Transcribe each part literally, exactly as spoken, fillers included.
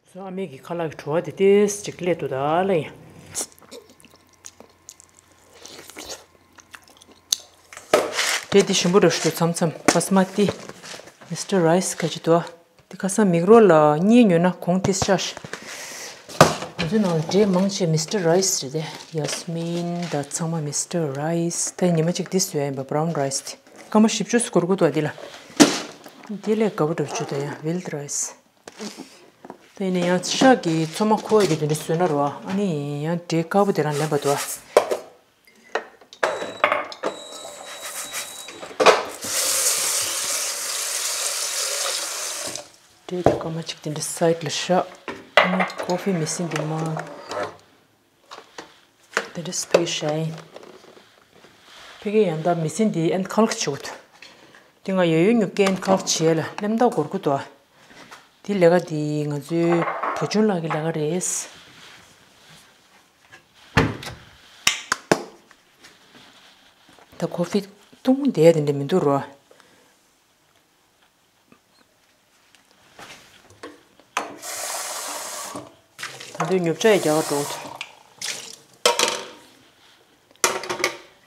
སོ་ཨ་མའི་གི་ཁ་ལག་གི་བྲོ་བ་དེ་ཏོག་ཙམ་ཅིག་སླེབས་འདུག་ད་ལ་ཡིན། འབྲས་འདི་ཞིམ་པོ་འདྲ་ཞིག་འདུག་མཚམས་མཚམས་པ་སི་མ་ཏི། མི་སི་ཊར་རའི་སི་ག་ཅིག་འདུག་ཨ། འདི་ཁ་སང་མིག་རོ་ལ་གཉིས་ཉོས་ན་གོང་ཏོག་ཙམ་ཆག་ཤག་ང་ཚོའི་ནང་ལ་འབྲས་མང་ཆེ་མི་སི་ཊར་རའི་སི་རེད་དེ། ཡ་སི་མིན་ད་ཚང་མ་མི་སི་ཊར་རའི་སི། ད་ཉི་མ་གཅིག་འདི་བཟོས་ཡིན་པ་བྷ་རའུན་རའི་སི་དེ། སྐར་མ་བཞི་བཅུ་སྐོར་དགོས་འདུག་འདི་ལ། འདི་ལས་དགའ་པོ་འདྲ་བཅུ་ད་ཡ་ཝིལ་ཌི་རའི་སི། ད་ཡིན་ན་ཡང་ཤ་གི་ཚོད་མ་འཁོར་བའི་གི་དེ་འདྲ་བཟོས་ན་རོ། ཨ་ནི་ཡང་འབྲས་དཀར་པོ་དེ་རང་ལེན་པ་འདུག་ཨ། འབྲས་དེ་སྐར་མ་གཅིག་དེ་འདྲ་སའི་ཌི་ལ་བཞག་ཨ་ནི་ཀོ་ཕི་མི་སི་ཊི་འདི་མ། དེ་འདྲས་ཕ་གི་ཤ་ཡིན། ཕ་གི་ཡང་ད་མི་སི་ཊི་འདི་ཨན་ཁལ་ཆུ་བུད། དེ་ང་ཡ་ཡོ་ཉུ་ཀེ་ཨན་ཁལ་བྱས་ལ་ལེམ་ད་གོར་གུ་དོ། དེ་ལས་ཀ་དེ་ང་ཚོའི་བུ་ཆུང་ལགས་ཀྱི་ལས་ཀ་རེད། ད་ཀོ་ཕི་བཏུང་བསྡད་དེ་འདྲ་མི་འདུག་རོ། ད་དུང་ཉོ་ཆ་ཡི་རྒྱ་གར་འགྲོ།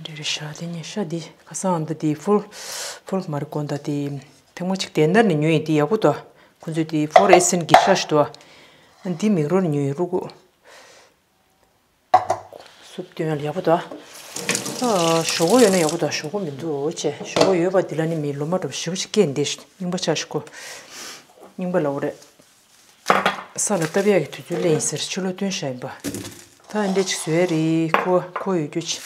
འདྲེ་རེ་ཤ་དེ་ཉེ་ཤ་འདི་ཁ་སང་འདི་དེ་ཕུལ་ཕུལ་མ་རེད་གོ། ད་དེ་ཐེངས་མ་གཅིག་དེ་འདྲ་ནས་ཉོས་ཡིན། དེ་ཡག་པོ་འདུག་ཁོང་ཚོས་དེ་ཕོར་ཨེ་སེན་གྱི་ཤ་ཞིག་འདུག་འདི་མིག་རོ་ནས་ཉོས་ཡིན་རུ་གུ། སུབ་བཏོན་ཡག་པོ་འདུག་ཨ། ཞོག་ཁོག་ཡོད་ན་ཡག་པོ་འདུག་ཞོག་ཁོག་མི་འདུག་ཅེ། ཞོག་ཁོག་ཡོད་པ་འདི་ལ་ནི་མི་ལོ་མ་འགྲོ་ཞེ་པོ་ཅིག་སྐྱེས་འདི་རྙིང་པ་ཆགས་ཤིག་གོ། རྙིང་པ་ལ་འོ་རེད། ས་ལ་བཏབ་ཡག་གི་དུས་ཚོད་སླེབས་ཡིན་ཟེར་ཕྱི་ལོགས་བཏོན་བཞག་ཡིན་པ། ད་འདི་འདྲ་ཅིག་བཟོས་རེད། ཁོ་ཁོ་ཡོད་རྒྱུ་ཅིག་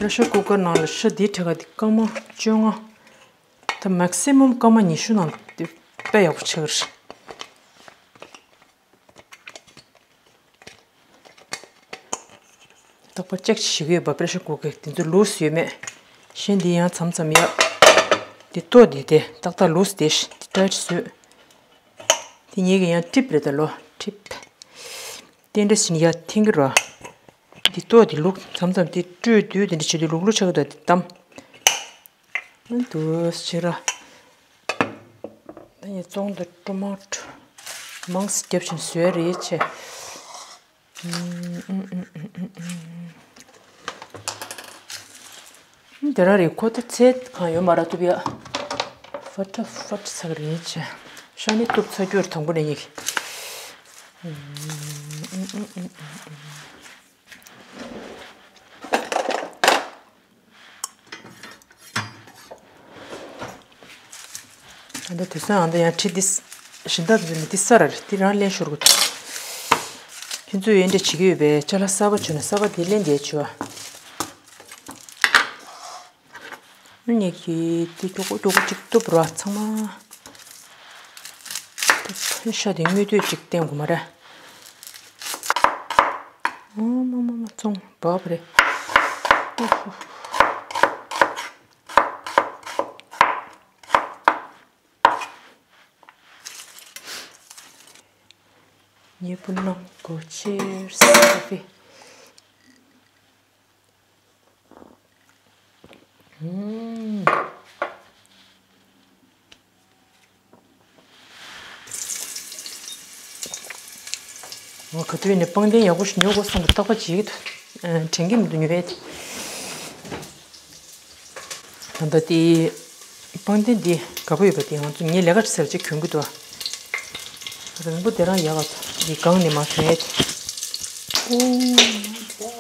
པེ་རེ་ཤར་ཀུ་ཀར་ནང་ལ་ཤ་འདིའི་ཁྲི་ཀ་འདི་སྐར་མ་བཅོ་ལྔ། ད་མེག་སི་མམ་སྐར་མ་ཉི་ཤུ་ནང་འདི་དཔེ་ཡག་པོ་ཆགས་ཀྱི་རེད། རྟག་པར་ཅེག་བྱེད་ཀྱི་ཡོད་པ། པེ་རེ་ཤར་ཀུ་ཀར་དེ་ཚོ་ལུས་ཡོད་མེད། གཞན་འདི་ཡང་མཚམས་མཚམས་ཡ། འདི་ལྟོ་འདི་དེ་ཏག་ཏག་ལུས་དེ་ཏྲའི་བཟོས། དེ་ངེད་ཀྱི་ཡང་ཊིབ་རེད་ད་ལོ་ཊིབ། དེ་འདྲ་ཞིག་ཡ་འཐེན་གྱི་རོ། འདི་ལྟོ་འདི་ལུག་མཚམས་མཚམས་དེ་སྤྲོད་དུས་དེ་འདྲ་བྱེད་དུས་ལུག་ལུག་ཆགས་ཀྱི་འདུག་དེ་གཏམ། འདུག་ཕྱིར། ད་ངས་བཙོང་དང་ཀྲུ་མ་ཀྲུ། མང་སི་རྒྱབ་བཞིན་བཟོས་རེད་ཆེ། དེ་རང་རེད་ཁོ། ད་ཚད་གང་ཡོད་མ་ར་ཐུབ་ཡ། ཧྥ་ཏྲ་ཧྥ་ཏྲ་ཚག་རེད་ཆེ། ཤ་ནི་གཏུབ་ཚ་རྒྱུར་དང་པོ་ནས་ཉིག་ཨ་ད་དུས་སང་ཨ་ད་ཡང་ཁྲི་འདི་བཞིན་ད་འདི་ས་ར་རེད། འདི་རང་ལེན་ཤོར་གི་འདུག་ཁྱེད་ཚོས་ཡོན་འདྲེ་བྱེད་ཀྱི་ཡོད་པས་ཅ་ལག་གསར་པ་བྱུང་ན་གསར་པ་འདི་ལེན་བསྡད་བྱོས་ཨ། ངེད་ཀྱིས་དེ་མགྱོགས་པོ་མགྱོགས་པོ་ཅིག་གཏུབ་རོགས་ཚང་མ། ཤ་དེ་དངུལ་དུས་ཅིག་བསྟན་དགོས་མ་རེད། ཨོ་མ་མ་མ་བཙོང་བབ་རེད། ཉེ་པོ་ནང་གོ་ཆེར་སེ་ཧྥི། ཨུམ། ང་ག་དུས་ནས་པང་གདན་ཡག་པོ་ཞིག་ཉོ་དགོས་བསམ་པ་རྟག་པ་བྱེད་ཀྱི་འདུག་དྲན་གྱི་མི་འདུག་ཉོ་ཡས་དེ། ད་ལྟ་དེ་པང་གདན་འདི་དགའ་པོ་ཡོད་པ་དེ་ང་ཚོ་ངའི་ལས་ཀ་ཟེར་ཅིག་གྱོན་གྱི་འདུག་རིང་པོ་དེ་རང་ཡག་ག་འདི་སྒང་ནས་མ་གྱོན་ཡས་དེ། ཨོ་མའི་གོཌ།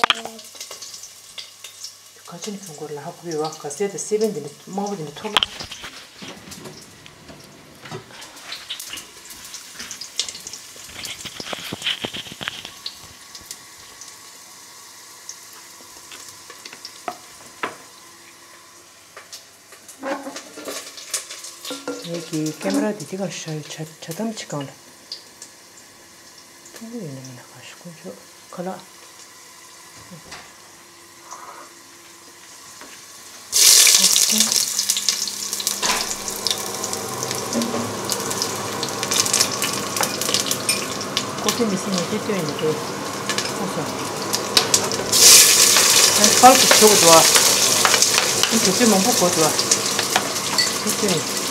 ག་ཅི་ནས་གྱོན་དགོས་ལ་ཧ་གོ་ཡོད་བ། ག་སེ་ད་སེ་བན་འདི་འདྲ་དམར་པོ་འདི་འདྲ་ཐོར་ལ། ངེད་ཀྱི་ཀེམ་ར་འདི་འདི་ག་ཤར་ཆ་ཆ་དམ་ཅིག་གང་ལ། ཐུང་ངུ་ཡོད་ན་མིན་ན་ག་ཤི་ཀུན་ཆོག་ཁ་ལག་ཀོ་ཕི་མི་སི་ཉི་ཤུ་བཏོན་ཡིན་ཏེ། ཨོ་སོ། ཕལ་གྱི་ཆོག་འདུག་ཨ། དུས་ཚོད་མང་པོ་འགོར་འདུག་ཨ། དུས་ཚོད།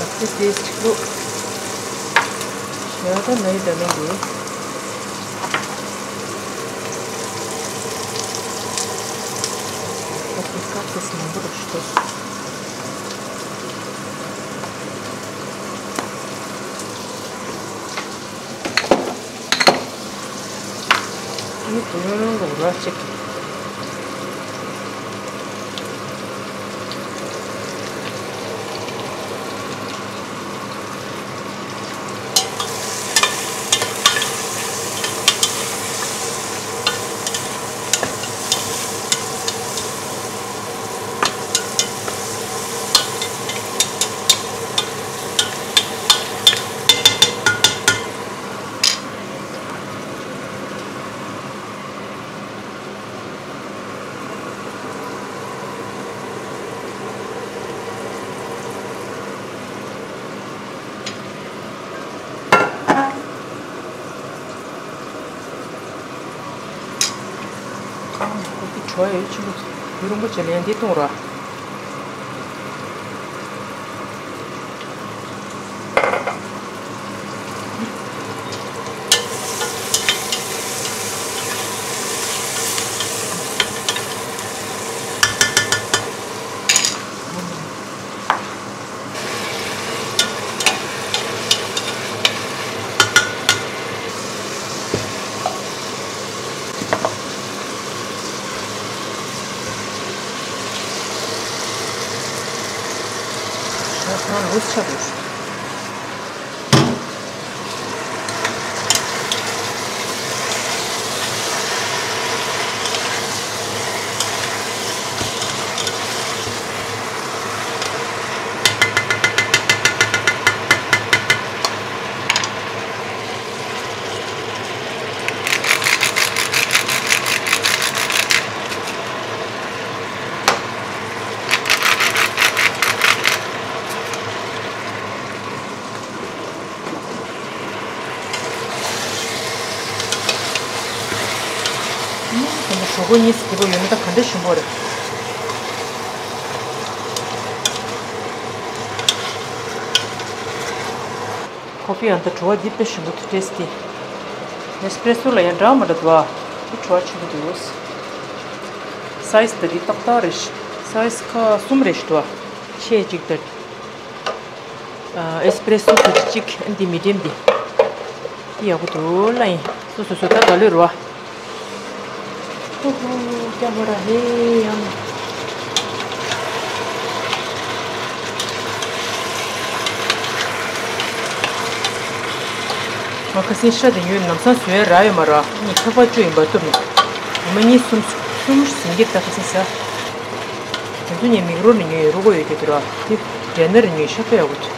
ལག་ཏུ་ཏེས་ཅིག་ལོ། ཞལ་ད་ནའི་ད་ནང་འདུག་ལག་ཏུ་ཀ་ཏེས་མང་པོ་རོ་ཤི་ཏོ། ཨ་ནི་བུ་ལོན་ལོག་ར་ཅིག་ཁོ་ཚོ་བྲོ་ཡོད་ཆུ་ཡུ་རུང་པོ་བྱས་ནས་འདི་གཏོང་ར། ཤ་ཚ་ལོས་ཆགས་འདུག་དེ་འདྲ་ཞོགས་པ་གཉིས་སུ་དེ་པོ་ཡོད་ན་ད་ག་འདྲ་ཞིམ་པོ་རེད། ཁོ་ཕི་ཡང་ད་བྲོ་བ་འདི་དཔེ་ཞིམ་པོ་འདུག་ཏེས་ཏི། ཨེ་སི་པི་རེ་སོ་ལ་ཡང་འདྲ་མ་འདྲ་འདུག་ཨ། འདི་བྲོ་བ་ཆེན་པོ་འདུག་སའི་ཛི་ད་འདི་ཏག་ཏག་རེད། སའི་ཛི་ཁ་གསུམ་རེད་ཞུ་འདུག་ཨ། ཆེ་གཅིག་དང་། ཨེ་སི་པི་རེ་སོ་ཁ་གཅིག་འདི་མི་ཌི་ཡམ་འདི། འདི་ཡག་པོ་འདུག་ལ་ཡིན། སོ་སོ་སོ་ད་ག་ལོས་རོ། ཧུ་ཧུ། ཀྱ་མོ་ར་ཧེ་ཡམ། ང་ཁ་སང་ཤ་དེ་ཉོས་ལམ་སང་བཟོས་རག་ཡོད་མ་རེད། ཨ་ནི་ཁ་པར་བཅུ་ཡིན་པ་བཏུབ་མེད། ཉི་མ་གཉིས་གསུམ་གསུམ་ཟིན་གྱི་ད་ཁ་སང་ཟ། ང་ཚོ་ངས་མིག་རོ་ནས་ཉོས་ཡོད། རུ་གོ་ཡོད་དེ་དུ་ར་དེ་འདྲེ་ནར་ཉོས་ཤ་པ་ཡག་པོ་འདུག་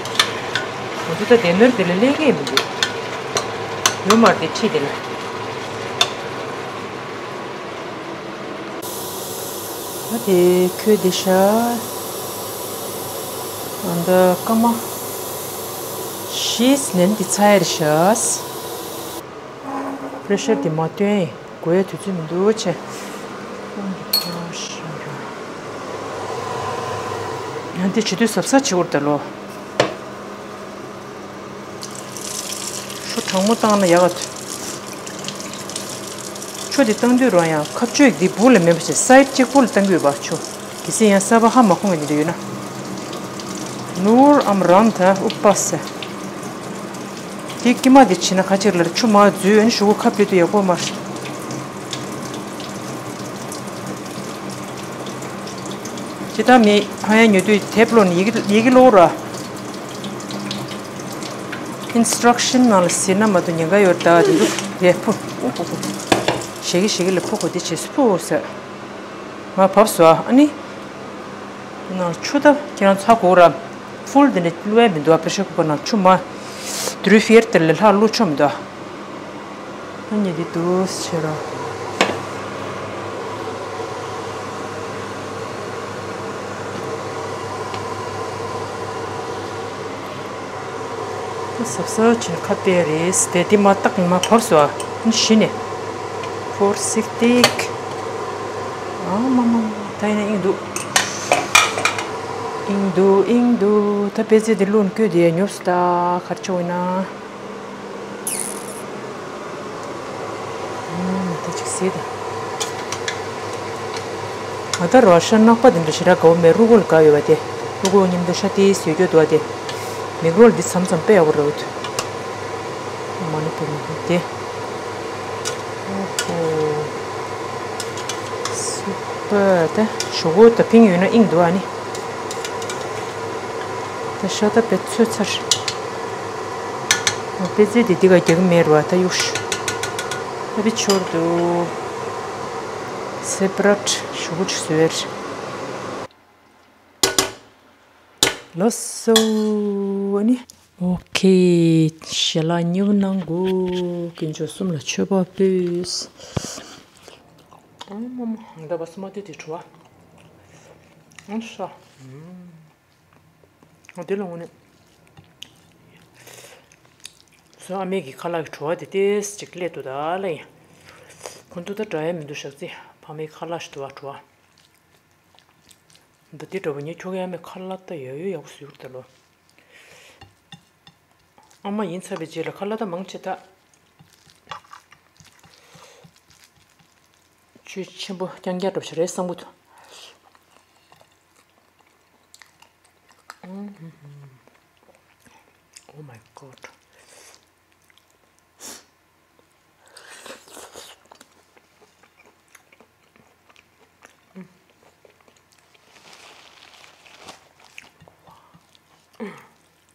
ང་ཚོ་ད་འདྲེ་ནར་དེ་ལ་ལས་ཀ་ཡེ་མི་འདུག་ཡོད་མ་རེད་དེ་ཁྲིད་དེ་ལ། ད་དེ་ཁོས་དེ་ཤ། ཨ་འདི་སྐར་མ་བཞི་ནན་དེ་ཚ་ཡར་ཤ། པེ་རེ་ཤར་དེ་མ་བཏོན། དགོས་ཡ་དུས་ཚོད་མི་འདུག་ཆེ། ཡང་འདི་བྱེད་དུས་གཟབ་གཟབ་བྱེད་དགོས་རེད་ད་ལོ། ཆུ་གྲང་མོ་བཏང་ན་ཡག་ག། ཆུ་དེ་བཏང་དུས་རང་ཡང་ཁ་གཅོད་འདི་སྦུག་ལ་མེད་པ་བྱས་སའིཌ་གཅིག་པོ་ལ་བཏང་གི་ཡོད་པ་ཆུ། གལ་སྲིད་ཡང་གསར་པ་ཧ་མ་གོ་མཁན་འདི་འདྲ་ཡོད་ན། ནུར་ཨམ་རང་ད་ཨུ་པ་སེ། དེ་དཀྱིལ་མ་དེ་བྱས་ན་ག་ཅིག་ལ་ཆུ་མ་འཛུལ་ཡོད་ན་གཞུག་གུ་ཁ་ཕྱེ་དུས་ཡག་པོ་མ་རེད། ཇི་ལྟར་མི་ཧ་ཡང་ཉོ་དུས་དེབ་ཀློག་ནས་ཡི་གེ་ཡི་གེ་ཀློག་ར། ཨིན་སི་ཊྲག་ཤན་ནང་ལ་ཟེར་ན་མ་གཏོགས་ཉན་ག་ཡོད་ད་དེ་འདུག་རེད་ཕུ། ཞེ་གི་ཞེ་གི་ལ་ཕུ་གོ་དེ་བྱས་སུ་ཕུ་ཟེར། ང་བབས་སོ་ཨ་ནི། ནང་ཆུ་ད་ཁྱེད་རང་ཚ་གོ་ར། ཕུལ་དེ་འདྲ་བླུག་ཡ་མི་འདུག་ཨ། པེ་ཤར་ཀུ་ཀར་ནང་ཆུ་མ་དུ་རུ་ཕིར་དེ་ལས་ལྷག་བླུག་ཆོག་མི་འདུག་ཨ། ཨ་ནི་འདི་འདུག་ཟེར་ར། ད་གཟབ་གཟབ་བྱས་ནས་ཁ་ཕྱེ་རེད་དེ། འདི་མ་བཏགས་ནས་མ་བོར་སོང་ཨ། ཨ་ནི་གཞི་ནས་བོར་སིག་སྟེག་ཨ་མ་མ་མ། ད་ཡིན་ན་ཨིང་འདུག་ཨིང་འདུག་ཨིང་འདུག་ད་པད་ཚལ་འདི་བླུགས་ནས་བསྐྱུར་དེ་ཉོབ་སོང་། ད་ག་རེ་བྱེད་དགོས་ཡིན་ན། ཨ་མ་མ། ད་ཅིག་གཟིགས་དང་། ང་ད་རོ་ཤ་ནག་པ་འདི་འདྲ་ཞེ་དྲག་དགའ་བོ་མེད། རུས་ཁོག་ལ་དགའ་ཡོད་པ་དེ། རུས་ཁོག་མཉམ་དུ་ཤ་ཏིས་ཡོད་རྒྱུ་འདུག་པ་དེ། མིག་རོ་ལ་འདི་མཚམས་མཚམས་དཔེ་ཡག་པོ་རེད་འདུག་མ་ཎི་བུ་མོ་དེ། ཨོ་ཧོ། སུ་པར། ད་གཞུག་གུ་ད་ཕིང་ཡོད་ན་ཨིང་འདུག་ཨ་ནི། ད་ཤ་ད་དཔེ་ཚོས་ཚར། ཨོ། པད་ཚལ་དེ་འདི་ག་རྒྱག་གི་མེད་རུ་བ། ད་གཡུག་ཤོག་ཨ་བི་ཆོར་འདུག་སེ་པ་རེཊ་གཞུག་གུ་ཅིག་བཟོས། ལགས་སོ། ཨ་ནི། ཨོ་ཁེ། ཞལ་ལག་མཉེས་པོ་གནང་གོ། དཀོན་མཆོག་གསུམ་ལ་མཆོད་པ་ཕུལ། ཨ་མ་མ། ང་ད་བ་སུ་མ་དེ་དེ་བྲོ་བ། ཨང་ཤ། ཨ་དེ་ལ་དངོས་གནས། སོ་ཨ་མའི་གི་ཁ་ལག་གི་བྲོ་བ་དེ་ཏོག་ཙམ་ཅིག་སླེབས་འདུག་ད་ལ་ཡིན། ཁོ་ཚོ་ད་དྲག་ཡ་མི་འདུག་ཞག་རྩི་ཕ་མའི་ཁ་ལག་ཞིག་འདུག་བ་བྲོ་བ། འདི་འདྲ་བོ་ཉིད་ཁྱོ་གའི་ཨ་མའི་ཁ་ལག་ད་ཡོད་ཡོད་ཡག་པོ་བཟོས་ཡོད་རེད་ད་ལོ། ཨ་མ་ཡིན་ཚར་བའི་རྗེས་ལ་ཁ་ལག་ད་མང་ཆེ་ད། ཆུ་ཆེན་པོ་རྐྱང་རྐྱང་འགྲོ་ཞིག་རེད་བསམ་གི་འདུག Oh my God.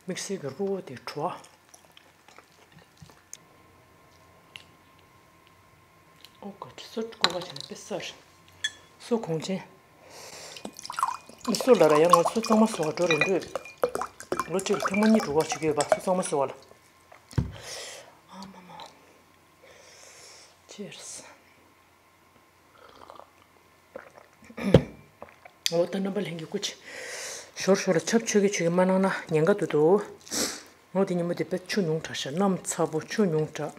དམིགས་བསལ་གྱི་རོ་བོ་དེ་བྲོ་བ། ཨོ་ག་ཚོད་ཀོ་ག་བྱས་ན་དཔེ་ས་རེད། སོ་གོང་ཆེན། སོ་ལ་ར་ཡ་ང་ཚོ་གཙང་མ་བཟོ་བ་འགྲོ་རེད་འགྲོ། ལོ་གཅིག་ལ་ཐེངས་མ་གཉིས་འགྲོ་བ་བྱེད་ཀྱི་ཡོད་པ། སོ་གཙང་མ་བཟོ་བ་ལ། ཨ་མ་མ། Cheers. འོ་ད་རྣམ་པ་ལྷན་རྒྱས་སྐུ་མཁྱེན། ཞོར་ཞོར་ལ་ཆབ་མཆོད་ཀྱི་མཆོད་ཀྱི་མ་གནང་ན་ཉེན་ཁ་འདུག་འདུག་འོ་དེ་ཉིན་མོ་དེ་དཔེ་ཆུ་ཉུང་དྲགས་ཤག་གནམ་ཚ་པོ་ཆུ་ཉུང་དྲགས།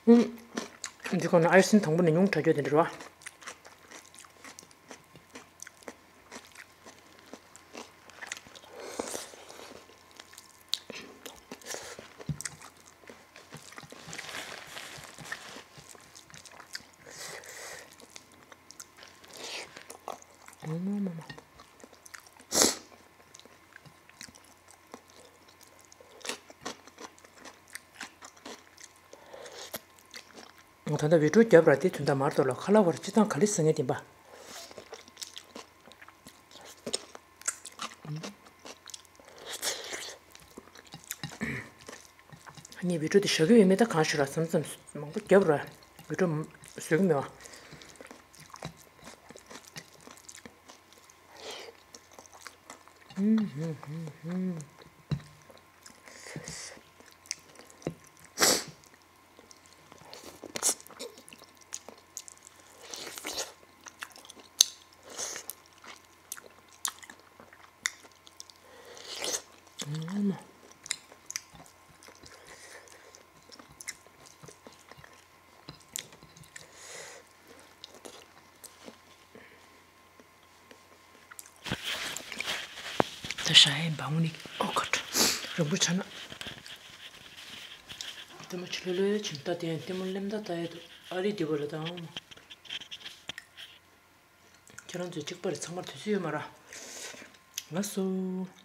ཨུམ། འདི་གོང་ན་ཨའི་སིན་དང་པོ་ནས་ཉུང་དྲགས་རྒྱུ་དེ་འདྲ་རེད་བ། ད་ལྟ་བི་ཌིའོ་རྒྱབ་ར་དེ་དོན་དག་མ་རེད་ལ། ཁ་ལག་བར་སྤྱི་བཏང་ག་ལེ་ཟ་ངེས་བསྟན་པ། ངས་བི་ཌིའོ་དེ་བཞག་གི་ཡོད་མེད་ད་གང་ཤེས་ར། མཚམས་མཚམས་མང་པོ་རྒྱབ་ར་བི་ཌིའོ་བཟོ་གི་མེད་བ། ད་ཤ་ཡའི་འབའ་ངུ་ནི་ཨོ་ཁ་ཁྲ་རིང་པོ་ཆགས་ན། ལྟད་མོ་ཆི་ལོ་ལོ་ཆེན་ད་དེ་ལྟད་མོ་ལེམ་ད་ད་ཡ་དུ་ཨ་རི་དེ་བོ་ལ་དང་། ཁྱེད་རང་ཚོས་གཅིག་པ་རེད། ཚང་མར་དུས་ཚོད་ཡོད་མ་ར། ལགས་སོ།